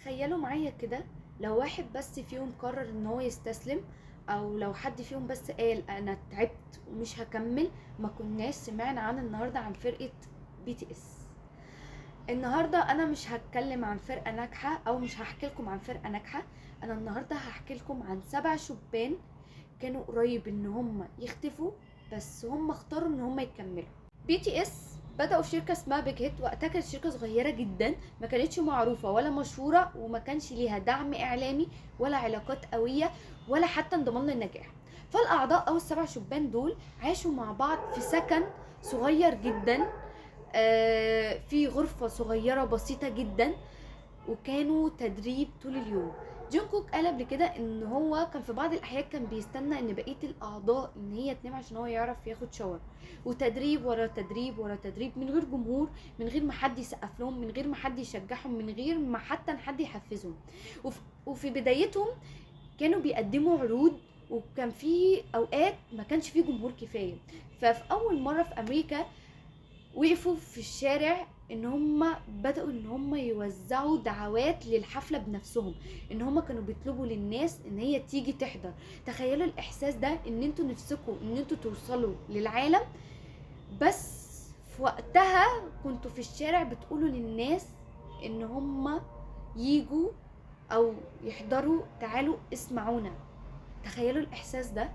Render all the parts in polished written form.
تخيلوا معايا كده، لو واحد بس فيهم قرر ان هو يستسلم، او لو حد فيهم بس قال انا تعبت ومش هكمل، ما كناش سمعنا عن النهارده عن فرقه BTS. النهارده انا مش هتكلم عن فرقه ناجحة او مش هحكي لكم عن فرقه ناجحة، انا النهارده هحكي لكم عن 7 شبان كانوا قريب ان هم يختفوا، بس هم اختاروا ان هم يكملوا. BTS بدأوا في شركة اسمها Big Hit. وقتها كانت شركة صغيرة جدا، ما كانتش معروفة ولا مشهورة، وما كانش ليها دعم إعلامي ولا علاقات قوية ولا حتى انضمام للنجاح. فالأعضاء أو ال7 شبان دول عاشوا مع بعض في سكن صغير جدا، في غرفة صغيرة بسيطة جدا، وكانوا تدريب طول اليوم. جونكوك قال قبل كده ان هو كان في بعض الاحيان كان بيستنى ان بقية الاعضاء ان هي تنام عشان هو يعرف ياخد شاور، وتدريب ورا تدريب ورا تدريب، من غير جمهور، من غير ما حد يسقف لهم، من غير ما حد يشجعهم، من غير ما حتى حد يحفزهم. وفي بدايتهم كانوا بيقدموا عروض، وكان في اوقات ما كانش في جمهور كفاية. ففي اول مرة في امريكا وقفوا في الشارع ان هم بدأوا ان هم يوزعوا دعوات للحفلة بنفسهم، ان هم كانوا بيطلبوا للناس ان هي تيجي تحضر. تخيلوا الاحساس ده، ان انتوا نفسكوا ان انتوا توصلوا للعالم، بس في وقتها كنتوا في الشارع بتقولوا للناس ان هم ييجوا او يحضروا، تعالوا اسمعونا. تخيلوا الاحساس ده.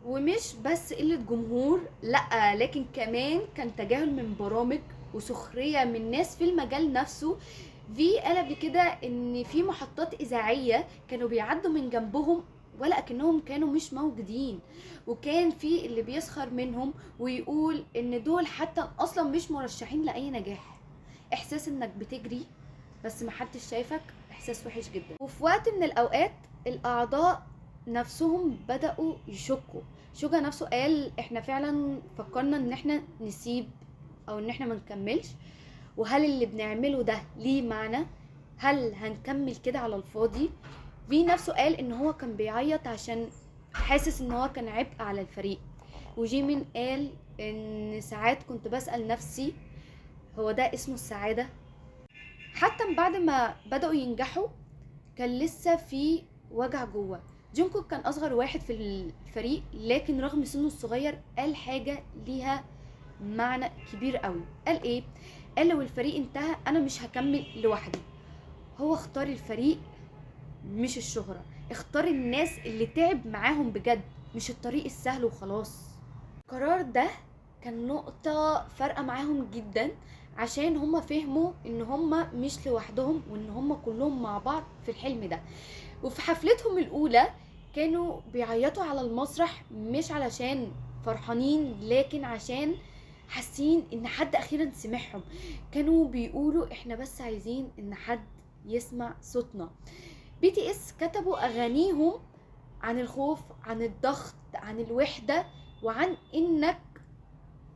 ومش بس قلة جمهور، لا، لكن كمان كان تجاهل من برامج وسخرية من ناس في المجال نفسه. في قال قبل كده ان في محطات اذاعية كانوا بيعدوا من جنبهم ولا اكنهم كانوا مش موجودين، وكان في اللي بيسخر منهم ويقول ان دول حتى اصلا مش مرشحين لاي نجاح. احساس انك بتجري بس محدش شايفك، احساس وحش جدا. وفي وقت من الاوقات الاعضاء نفسهم بدأوا يشكوا. شوجا نفسه قال احنا فعلا فكرنا ان احنا نسيب او ان احنا ما نكملش، وهل اللي بنعمله ده ليه معنى؟ هل هنكمل كده على الفاضي؟ في نفسه قال ان هو كان بيعيط عشان حاسس ان هو كان عبء على الفريق. وجيمين قال ان ساعات كنت بسأل نفسي هو ده اسمه السعادة؟ حتى بعد ما بدأوا ينجحوا كان لسه في وجع جوه. جونكوك كان اصغر واحد في الفريق، لكن رغم سنة الصغير قال حاجة ليها معنى كبير قوي. قال ايه؟ قال لو الفريق انتهى انا مش هكمل لوحدي. هو اختار الفريق مش الشهرة، اختار الناس اللي تعب معاهم بجد، مش الطريق السهل وخلاص. القرار ده كان نقطة فارقة معاهم جدا، عشان هما فهموا ان هما مش لوحدهم وان هما كلهم مع بعض في الحلم ده. وفي حفلتهم الاولى كانوا بيعيطوا على المسرح، مش علشان فرحانين، لكن عشان حاسين ان حد اخيرا سمعهم. كانوا بيقولوا احنا بس عايزين ان حد يسمع صوتنا. BTS كتبوا اغانيهم عن الخوف، عن الضغط، عن الوحدة، وعن انك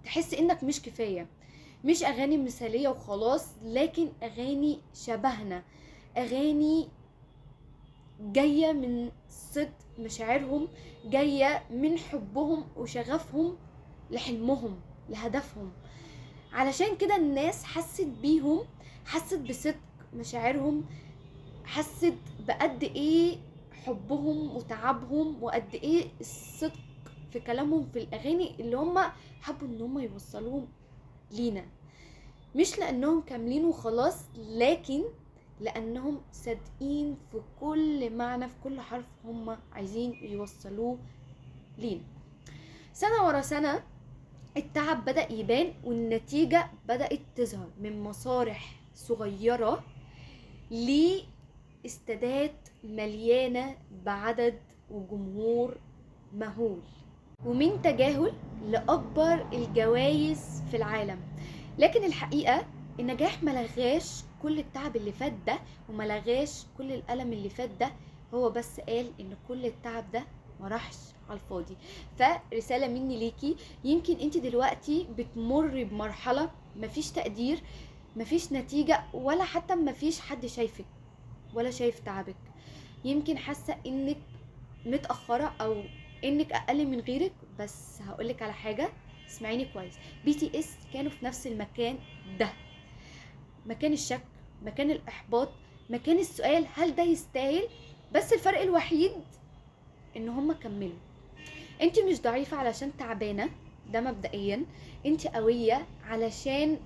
تحس انك مش كفاية. مش اغاني مثالية وخلاص، لكن اغاني شبهنا، اغاني جاية من صدق مشاعرهم، جاية من حبهم وشغفهم لحلمهم لهدفهم. علشان كده الناس حست بيهم، حست بصدق مشاعرهم، حست بقد ايه حبهم وتعبهم، وقد ايه الصدق في كلامهم في الاغاني اللي هم حبوا ان هم يوصلوهم لينا. مش لانهم كاملين وخلاص، لكن لانهم صادقين في كل معنى، في كل حرف هم عايزين يوصلوه لينا. سنة ورا سنة التعب بدأ يبان، والنتيجة بدأت تظهر، من مسارح صغيرة لاستادات مليانة بعدد وجمهور مهول، ومن تجاهل لأكبر الجوائز في العالم. لكن الحقيقة النجاح ملغاش كل التعب اللي فات ده، وملغاش كل الألم اللي فات ده، هو بس قال إن كل التعب ده ما راحش على الفاضي. فرسالة مني ليكي، يمكن انت دلوقتي بتمر بمرحلة مفيش تقدير، مفيش نتيجة، ولا حتى مفيش حد شايفك ولا شايف تعبك. يمكن حاسة انك متأخرة او انك اقل من غيرك، بس هقولك على حاجة، اسمعيني كويس. BTS كانوا في نفس المكان ده، مكان الشك، مكان الاحباط، مكان السؤال هل ده يستاهل. بس الفرق الوحيد ان هم كملوا. انت مش ضعيفة علشان تعبانة، ده مبدئيا. انت قوية علشان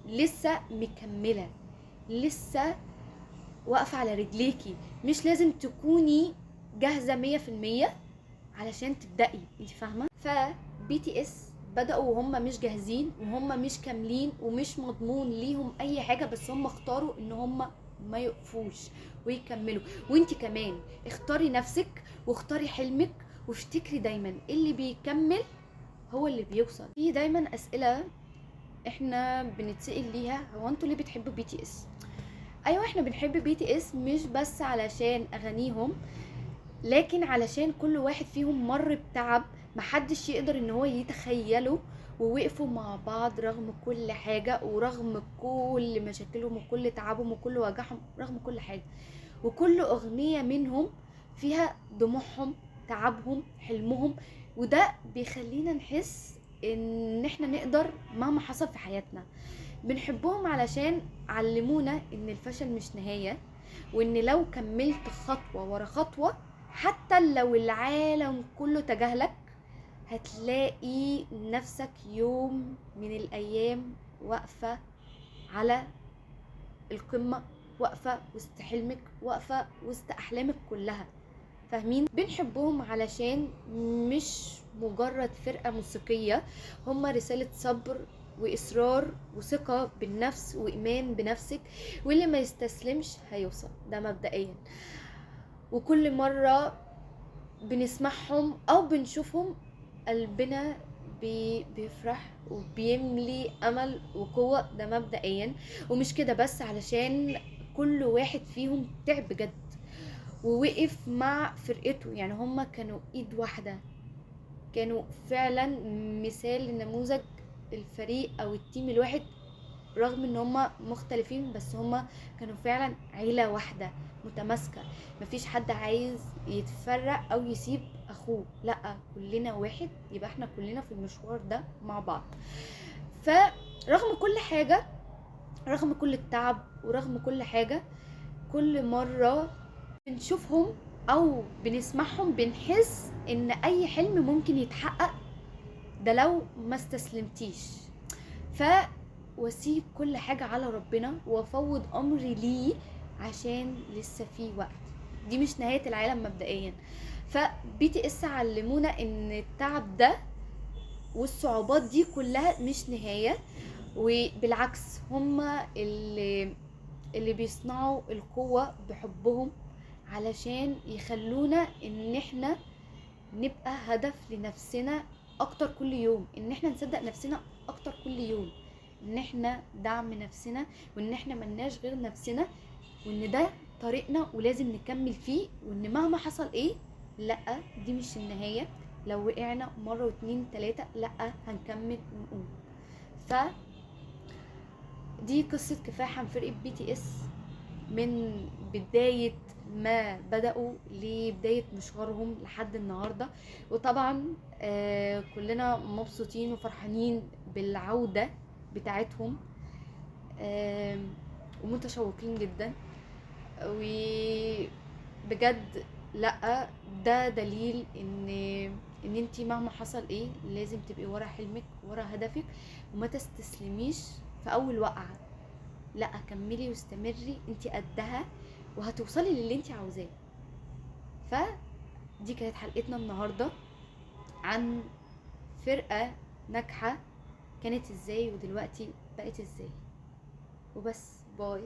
لسه مكملة، لسه واقفة على رجليكي. مش لازم تكوني جاهزة 100% علشان تبدأي، انت فاهمة؟ ف BTS بدأوا وهم مش جاهزين وهم مش كاملين ومش مضمون ليهم اي حاجة، بس هم اختاروا ان هم ما يقفوش ويكملوا. وانت كمان اختاري نفسك واختاري حلمك، وافتكري دايما اللي بيكمل هو اللي بيوصل. في دايما اسئلة احنا بنتسأل ليها، هو انتوا ليه بتحبوا BTS؟ ايوه احنا بنحب BTS مش بس علشان اغانيهم، لكن علشان كل واحد فيهم مر بتعب محدش يقدر ان هو يتخيله، ووقفوا مع بعض رغم كل حاجة ورغم كل مشاكلهم وكل تعبهم وكل وجعهم، رغم كل حاجة. وكل اغنية منهم فيها دموعهم، تعبهم، حلمهم، وده بيخلينا نحس ان احنا نقدر مهما حصل في حياتنا. بنحبهم علشان علمونا ان الفشل مش نهاية، وان لو كملت خطوة ورا خطوة حتى لو العالم كله تجاهلك هتلاقي نفسك يوم من الايام واقفة على القمة، واقفة وسط حلمك، واقفة وسط احلامك كلها. فاهمين؟ بنحبهم علشان مش مجرد فرقة موسيقية، هم رسالة صبر وإصرار وثقة بالنفس وإيمان بنفسك، واللي ما يستسلمش هيوصل، ده مبدئيا. وكل مرة بنسمعهم أو بنشوفهم قلبنا بيفرح وبيملي أمل وقوة، ده مبدئيا. ومش كده بس، علشان كل واحد فيهم تعب بجد ووقف مع فرقته، يعني هما كانوا ايد واحدة، كانوا فعلا مثال لنموذج الفريق او التيم الواحد، رغم ان هما مختلفين بس هما كانوا فعلا عيلة واحدة متماسكة، مفيش حد عايز يتفرق او يسيب اخوه، لا كلنا واحد، يبقى احنا كلنا في المشوار ده مع بعض. فرغم كل حاجة، رغم كل التعب ورغم كل حاجة، كل مرة بنشوفهم او بنسمعهم بنحس ان اي حلم ممكن يتحقق، ده لو ما استسلمتيش. واسيب كل حاجة على ربنا وافوض امري ليه، عشان لسه في وقت، دي مش نهاية العالم مبدئيا. ف BTS علمونا ان التعب ده والصعوبات دي كلها مش نهاية، وبالعكس هما اللي بيصنعوا القوة بحبهم علشان يخلونا ان احنا نبقى هدف لنفسنا اكتر كل يوم، ان احنا نصدق نفسنا اكتر كل يوم، ان احنا دعم نفسنا، وان احنا ملناش غير نفسنا، وان ده طريقنا ولازم نكمل فيه، وان مهما حصل ايه لا دي مش النهاية، لو وقعنا مرة واتنين تلاتة لا هنكمل ونقوم. ف دي قصة كفاح عن فرقة BTS من بداية ما بدأوا لبداية مشوارهم لحد النهاردة. وطبعا كلنا مبسوطين وفرحانين بالعودة بتاعتهم، ومتشوقين جدا، وبجد لا ده دليل ان انتي مهما حصل ايه لازم تبقي ورا حلمك ورا هدفك، وما تستسلميش في اول وقعة، لا كملي واستمري، انتي قدها وهتوصلي للي انتي عاوزاه. فدي كانت حلقتنا النهاردة عن فرقة ناجحة كانت ازاي ودلوقتي بقت ازاي. وبس، باي.